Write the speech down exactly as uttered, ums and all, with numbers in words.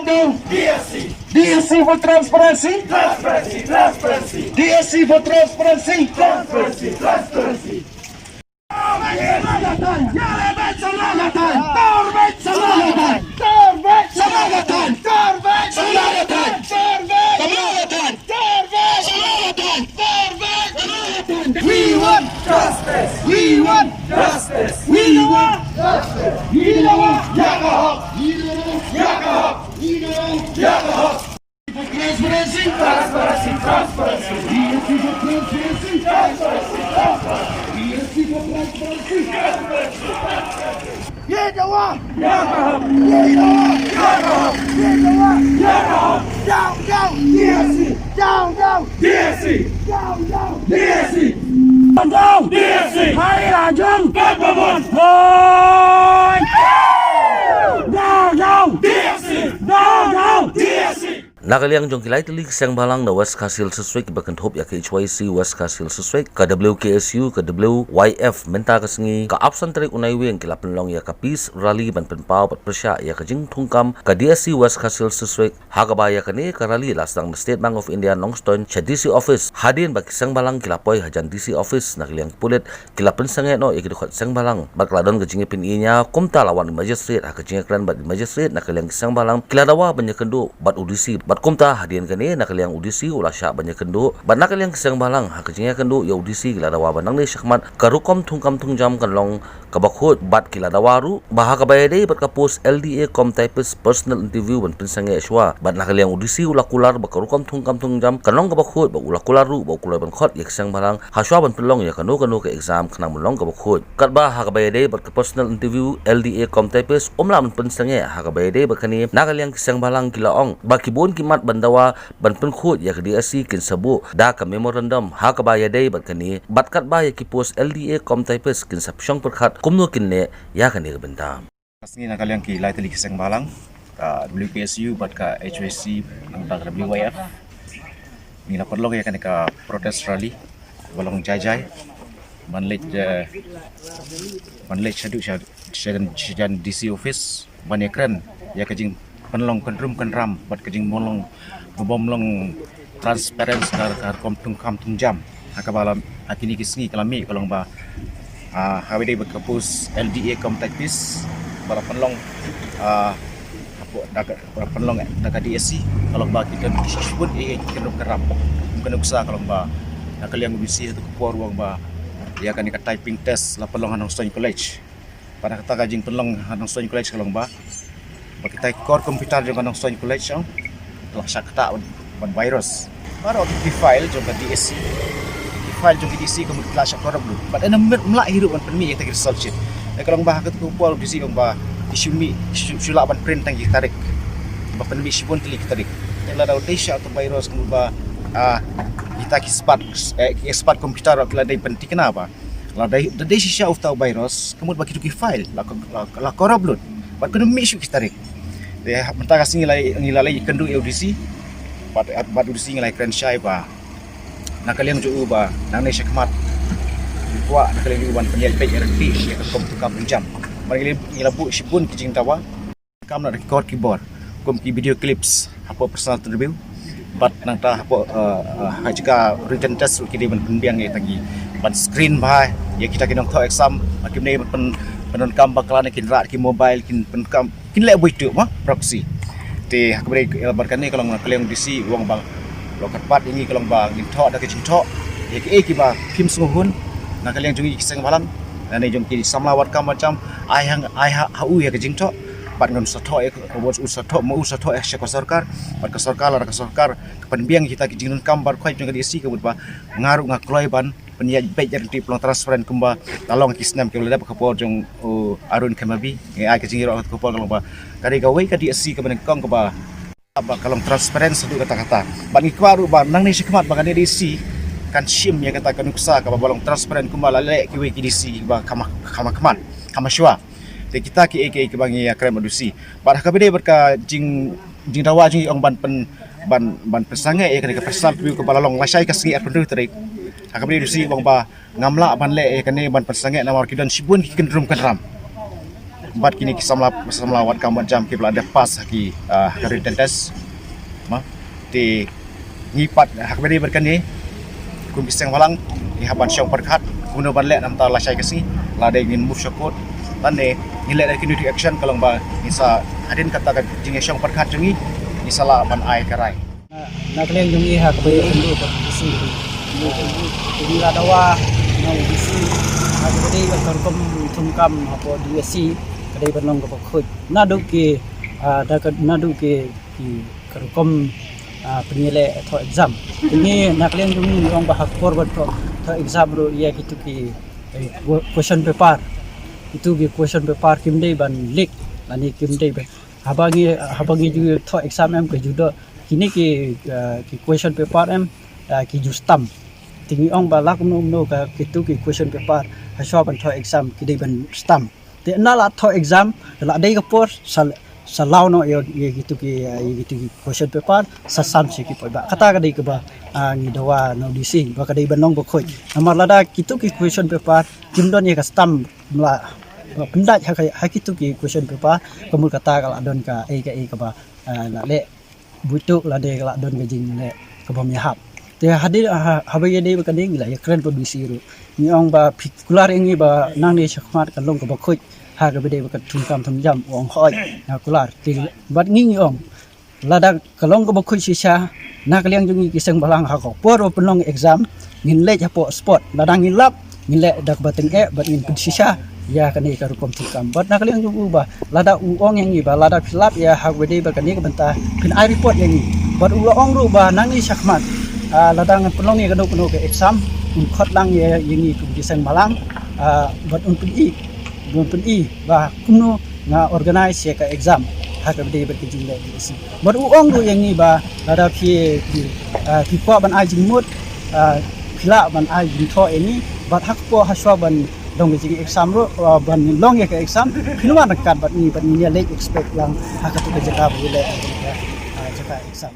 DSC. DSC for transparency. Transparency, transparency. DSC for transparency. Transparency, transparency. We want justice. We want justice. We want justice. We want justice. Transparency. Transparency. Transparency. Transparency. Transparency. Transparency. Transparency. Ye dawa. Ye dawa. Ye dawa. Ye dawa. Down, down. DSC. Down, down. DSC. Down, down. DSC. Down, down. DSC. Hai Rajan. Down, down. DSC. Down, down. DSC. Na ka liang jong ki lai tylli ki seng bhalang na West Khasi Hills District ba kynthup ïa ka H Y C West Khasi Hills District, ka W K S U, ka W Y F, mynta ka sngi ka arphew san tarik u Naiwieng ki la pynlong ïa ka peace rally ban pynpaw bad pyrshah ïa ka jingthungkam ka D S C West Khasi Hills District. Ha kaba ïa kane ka rally la sdang na State Bank of India Nongstoiñ sha D C office hadien ba ki seng bhalang ki la poi hajan D C office. Na ka liang ki pulit ki la pynsangeh noh ïa ki dkhot seng bhalang bad ka la don ka jingïapyni ïa kumta la wan i magistrate. Ha ka jingïakren bad i magistrate na ka liang ki seng bhalang ki la dawa ban ïakynduh bad u D C bad kumta hadien kane na ka liang u D C u la shah ban ïakynduh bad na ka liang ki seng bhalang ha ka jingïakynduh ïa u D C ki la dawa ba nangne shakhmat ka rukom thungkam thungjam kan long kaba khuid bad ki la dawa ruh ba ha kaba ïadei bad ka post L D A cum typist personal interview ban pynsangeh shuwa. Bad na ka liang u D C u la kular ba ka rukom thungkam thungjam kan long kaba khuid bad u la kular ruh ba u kloi ban khot ïa ki seng bhalang ha shuwa ban pynlong ïa kano kano ka exam khnang ban long kaba khuid. Katba ha kaba ïadei bad ka personal interview L D A cum typist um lah ban pynsangeh. Ha kaba ïadei bad kane na ka liang ki seng bhalang ki la ong ba ki bun ki mat ban dawa ban pynkhuid ïa ka D S C kin sa buh da ka memorandum ha kaba ïadei bad kane bad katba ïa ki post L D A cum typist kin sa pynshong pyrkhat kumno kin leh ïa kane ka bynta. Ka sngi na ka liang ki lai tylli ki seng bhalang ka W K S U bad ka H Y C nangta ka W Y F ngi la pynlong ïa kane ka protest rally ba long jai jai ban leit, eh, ban leit shaduh sha, shajan, shajan D C office ban ïakren ïa ka jingpynlong kynrum kynram bad ka jingpynlong ba bym long transparent ka, ka rukom thungkam thungjam. Ha kaba la, ha kine ki sngi ka la mih ka long ba, ah, ha kaba ïadei bad ka post L D A cum typist ba la pynlong, ah, hapoh da ka, ba la pynlong da ka D S C ka long ba ki don shibun ïa ki kynrum kynram. Kum ka nuksa ka long ba na ka liang u D C ha tu ka por u ong ba ïa kane ka typing test la pynlong ha Nongstoiñ College. Bad na kata ka jingpynlong ha Nongstoiñ College ka long ba, ba kita ki core computer jong ka Nongstoiñ College jong ka la shah ktah ban, ban virus. Baroh ki file jong ka D S C, ki file jong ka D S C ka mut ka la shah corrupt lut. Bad ynda mut ym lah hi ruh ban pynmih ïa kita ki result sheet. Ïa ka long ba ha katu ka por u D C ong ba ki shu mih, shu, shu lah ban print tang ki tarik. Ba pynmih shibun tylli ki tarik. Te lada u dei shah uta u virus ka mut ba, ah, kita ki expert, eh, ki expert computer ki la dei pynthikna ba la dei, da dei shisha uta u virus ka mut ba kitu ki file la, la, la corrupt lut bad kano mih shuh ki tarik. Te mynta ka sngi la, ngi la leit ïakynduh ïa u D C bad, bad u D C ngi la ïakren shai ba na ka liang jong u ba nangne shakhmat ngi kwah na ka liang jong u ban pynïaid beit ïa ka, ïa ka rukom thungkam thungjam. Bad ngi la, ngi la buh shibun ki jingdawa. Kam na record ki bor kum ki video clips hapoh personal interview bad nangta hapoh, eh, eh, ha jaka written test ruh ki dei ban pynbiang ïa kita ki ban screen bha ïa kita ki nongthoh exam ba kim dei ban pyn, pyndonkam bakla ne kin rah ki mobile kin pynkam kin leh buit tu ma proxy. Te ha kaba ïadei bad kane ka long na ka liang D C u ong ba la kyrpad ïa ngi ka long ba ngin thoh da ka jingthoh ïa kiei kiba kim sngewhun na ka liang jong ngi ki seng bhalang lane jong ki samla wad kam wad jam ai ha, ai ha, ha u ïa ka jingthoh. Bad ngan sa thoh ïa ka, u sa thoh, ma u sa thoh ïa sha ka sorkar. Bad ka sorkar, lada ka sorkar ka pynbiang kita ki jingdonkam baroh khoit jong ka D S C ka mut ba nga ruh nga kloi ban pynïaid beit ïa ka, ban long transparent kumba la long ki snem kiba la dep ha ka por jong u Arun Khemabi. Ngi ai ka jingïaroh ha ka por ka long ba ka dei kawei ka D S C kaba nyngkong kaba ba ka long transparent haduh katta katta. Bad ngi kwah ruh ba nangne shakhmat ba kane D C kan shim ïa kata ka nuksa kaba, ba long transparent kumba la leh kiwei ki D C ba kham ha, kham ha khmat, kham ha shuwa. Te kita kiei kiei kiba ngi ïakren bad D C. Bad ha kaba ïadei bad ka jing, jingdawa jong ngi ong ban pyn, ban, ban pynsangeh ïa kane ka personal interview kaba la long lashai ka sngi arphew tarik. Ha kaba ïadei D C ong ba ngam lah ban leh ïa kane ban pynsangeh namar ki don shibun ki kynrum kynram. Bad kine ki samla, samla wad kam wad jam kiba la dep pass ha ki, ah, ha ka written test. Ma, te ngi pat ha kaba ïadei bad kane, kum ki seng balang, ngi hap ban shong pyrkhat kumno ban leh namar lashai ka sngi, lada ngin move sha court. Lane ngin leh da kine ki action, ka long ba ngin sa, hadien kata ka jingïashong pyrkhat jong ngi, ngin sa lah ban ai ka rai. Na, na ka liang jong ngi ha kaba ïadei bad D C, ngi la dawa na D C ha kaba ïadei bad ka rukom thungkam hapoh D S C, ka dei ban long kaba khuid. Naduh ki, ah, da ka, naduh ki, ki ka rukom, ah, pynïaleh thoh exam. Te ngi na ka liang jong ngi ngi ong ba ha ka por ban thoh, thoh exam ruh ïa kitu ki, eh, question paper. Kitu ki question paper kim dei ban leak lane kim dei ban, haba ngi, haba ngi ju thoh exam em ka ju doh kine ki, ah, ki question paper em, ah, ki ju stamp. Te ngi ong ba la kumno kumno ka kitu ki question paper ha shuwa ban thoh exam ki dei ban stamp. Te na la thoh exam, la dei ka por sa, sa law noh ïa, ïa kitu ki, ah, ïa kitu ki question paper, sa sam sha ki paidbah. Kata ka dei kaba, ah, ngi dawa na D C ba ka dei ban long ba khuid. Namar lada kitu ki question paper kim don ïa ka stamp, la, ba pyndait ha ka, ha kitu ki question paper, ka mut kata ka la don kaei kaei kaba, ah, la leh buit lane ka la don ka jingleh kaba ïahap. Te hadien, ha, haba ïadei bad kane ngi la ïakren bad D C ruh. Ngi ong ba phi kular ïa ngi ba nangne shakhmat kan long kaba khuid ha kaba ïadei bad ka thungkam thungjam, u ong hooid, nga kular. Te bad ngi ngi ong lada ka long kaba khuid shisha, na ka liang jong ngi ki seng balang ha ka por ba pynlong exam, ngin leit hapoh spot. Lada ngin lap, ngin leh da kaba tyngeh bad ngin pynshisha ïa kane ka rukom thungkam. Bad na ka liang jong u ba lada u ong ïa ngi ba lada phi lap ïa ha kaba ïadei bad kane ka bynta, phin ai report ïa ngi. Bad u la ong ruh ba nangne shakhmat, ah, lada ngan pynlong ïa kano kano ka exam, un khot lang ïa, ïa ngi kum ki seng balang, ah, bad un pyni, un pyni ba kumno nga organise ïa ka exam ha kaba ïadei bad ka jingleh D S C. Bad u ong ruh ïa ngi ba lada phi, phi, ah, phi kwah ban ai jingmut, ah, phi lah ban ai jingthoh ïa ngi. Bad ha ka por ha shuwa ban long ka jing exam ruh, ah, ban long ïa ka exam, phin wan ryngkat bad ngi, bad ngin ïa leit inspect lang ha katu ka jaka ba ïaleh, ah, jaka exam.